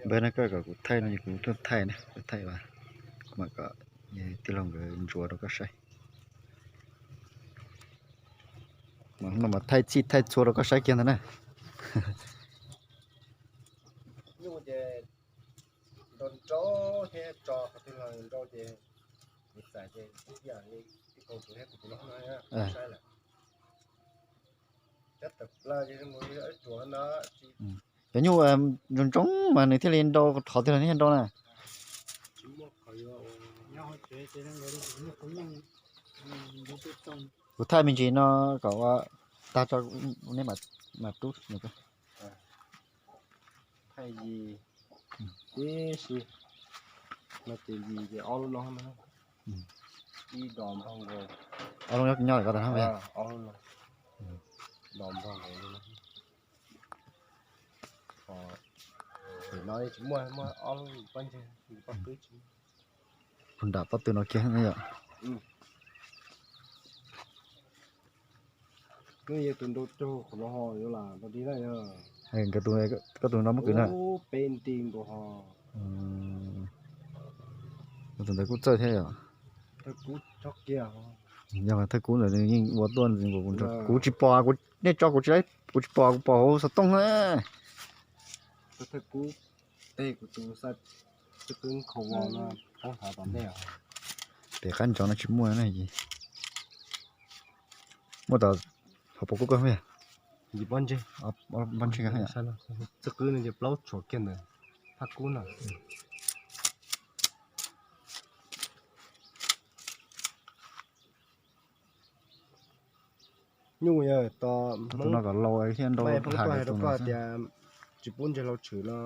Npawg no koj kom kuv thaij no, kuv tuaj thaij na, kuv thaij mas kom tij laug nkawd ntsuas rau koj saib. Mas thaij txhij thaij txhua rau koj saib kiag ntag na. Nyuj ces nrau nrau thiab tso qhov twg los nrau ces kuv txais ces ib yam li tij laug kuv thiab kuv tus no saib lawm. Cov tawm plaws ces zoo nkaus li ruam no. Cov nyuj ntsoov ntsoov mas nws thiaj li nrau qhov twg los nws thiaj nrau na. Kuv thaij me ntsis no kom ua tag tso neb mam rub. Thaij yis tib si, no ces yis ces ob lub no na, ib dos npog nkaus. Ob lub nyob ko tas na, ob lub no, dos npog nkaus li. Thaum no tsis muaj, muaj ob lub pob ntseg, pob tw tsis muaj. Puag nram pob tw no kiag na yom. Nws yog tus nrau raug qhov no ho yuav lam nrau dib na yog. Koj tus no muab kwv na. Peb nti nkaus ho. Tus ntawd kuj txawj thiab yom. Yog mas thawj kub ntawd nws yeej ua tuaj nkaus kuv tsis pom, nej tso kuv tsis, kuv tsis pom, kuv pom hauv xov tooj na. Thawj kub tej kuv tus xav thawj kub nkhaus no poob hav tom ntej. Pem qab ntsos no tsis muaj na. Muaj tom hauv paus kub koj yog. Yim pob ntseg. Pob ntseg. Thawj kub no ces plaub tshuam kiag ntawd, thawj kub no. Nyuj yog tus no kom laus thiaj nrau hais rau koj tias tsis pub ntseg hlau tshwm no.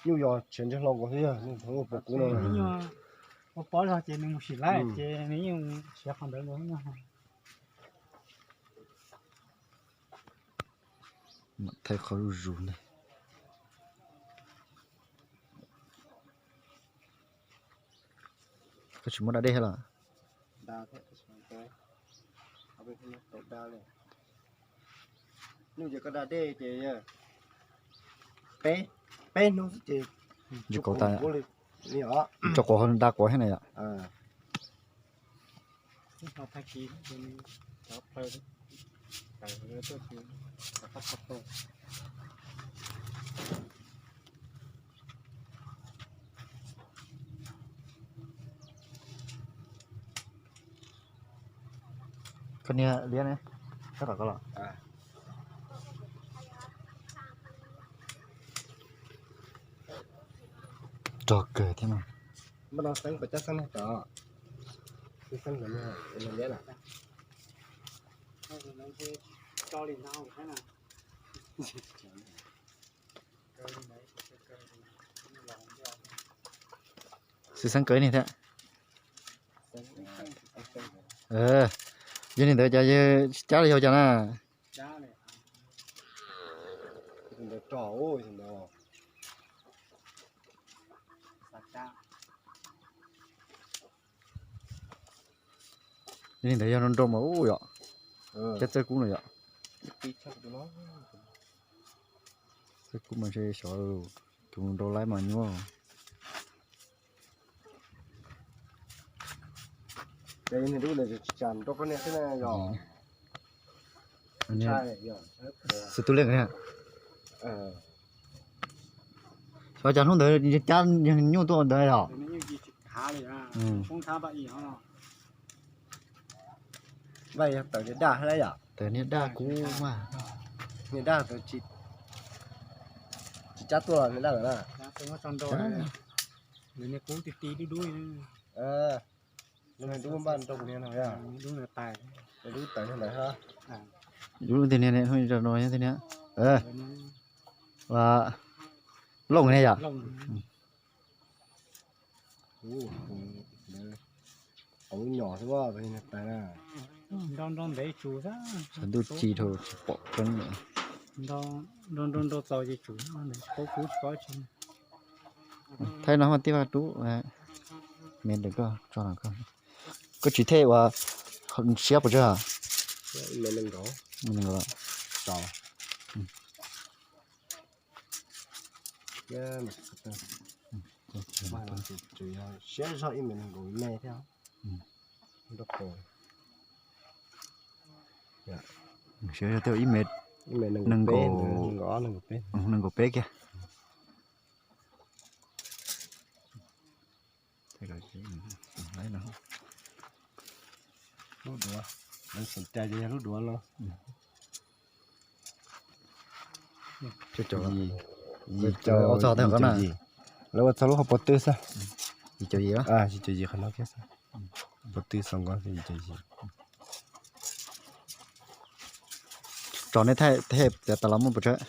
Nyuj yog tshiav ntseg hlau nkaus thiab yog nyuj ua pom kub no. Ua pov zog ces nws mus sim lawm ces nws yeej siav qhov ntawd nkaus. Thaij qhov zuj zus ne. Koj tsis muab da dej los? Nyuj ces koj da dej ces peb, peb hnub xwb ces tsis kauv tas. Tso quav da quav thiab na yom. Koj niag liab ne, koj tom koj los. Rog kawg thiab no. Npaj no xeeb pes cab xeeb neeg tom, xeeb liab na. Xwb xeeb kawg ib niag thiab. Yog li ntawd cas yawg tsis cab li yog cas na? Yog li ntawd yog nrau nrau mas ub yom. Thiab txawj kub no yom. Txawj kub mas ntshe xyov tus nrau laib mas nyuaj. Xwb tub leej. Xyov cas hnub ntawd cab nyuj tuaj ntawd yom. Tawm niag daj kub mas. Niag daj tsis cab tuaj los niag daj lawm na. Dub npaj rau kuv niag no. Dub tawm niag ntawd. Dub tiag niag ne, no tiag niag. Looj ne yom. Qhov lub nyom xwb, nrau nrau ntev tsus xwb. Ntuj ci dhau tsis pom peeb. Nrau nrau txaus ces tsum, paub kub tsis paub tsi. Thaij no mas tij Vaj Rub, me ntawm koj tso, koj tsis thaij ua siab puas tsawg? Tso. thiab. Siab zog ib mev nees nkaum me thiab. Siab zog thiab ib mev nees nkaum, nees nkaum peb kiag. Lub duav, lawv xeem Cai ces yog lub duav no. Lawv ua txog lub hauv paus twg xwb. Yim caum yim qhov no thiab xwb. Paus twg xaus nkaus yim caum yim. Tso nej thaij thiab tas los muaj puas tshawb.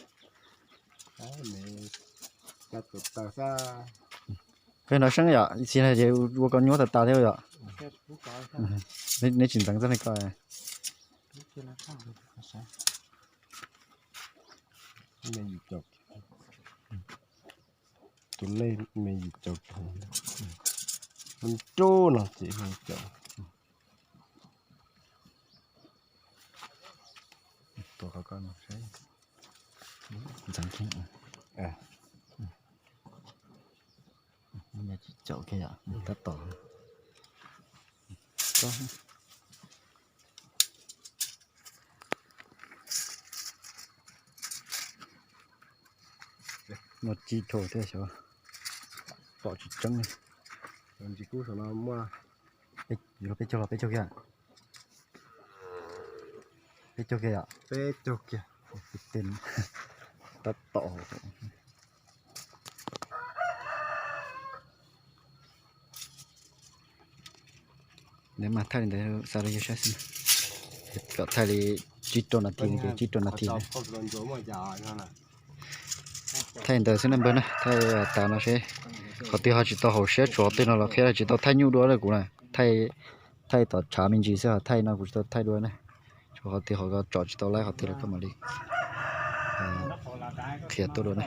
Peb hnov seeb yom, ib txhia no ces ua koj nyuaj tas tas thiab yom. Neb tsis ntxeev txoj me koj. Tus lej me yim caum, tus nruj no ces yim caum. Tua qhov ko no saib. Ntxeev kiag. Caum kiag yom, tab tom. Muaj tsib caug thiab xyov, pom tsis tseeb li. Ntsis kub saum no muaj, peb caug los peb caug kiag. Peb caug kiag yom? Peb caug kiag. Tab tom. Neb mas thaij li ntawd xav rau yawg saib xwb. Kom thaij li tsib rau nas this, tsib rau nas this. Thaij li ntawd xwb na npawg na, thaij tas no seb qhov twg ho tsis tau haum siab, tshuav qhov twg no los qhia, tsis tau thaij nyuj dua kuv na. Thaij, thaij tom tshav me ntsis xwb, thaij no kuv tsis tau thaij dua na. Tshuav qhov twg ho tsom tsis tau laib qhov twg los koj mam li qhia tuaj dua na.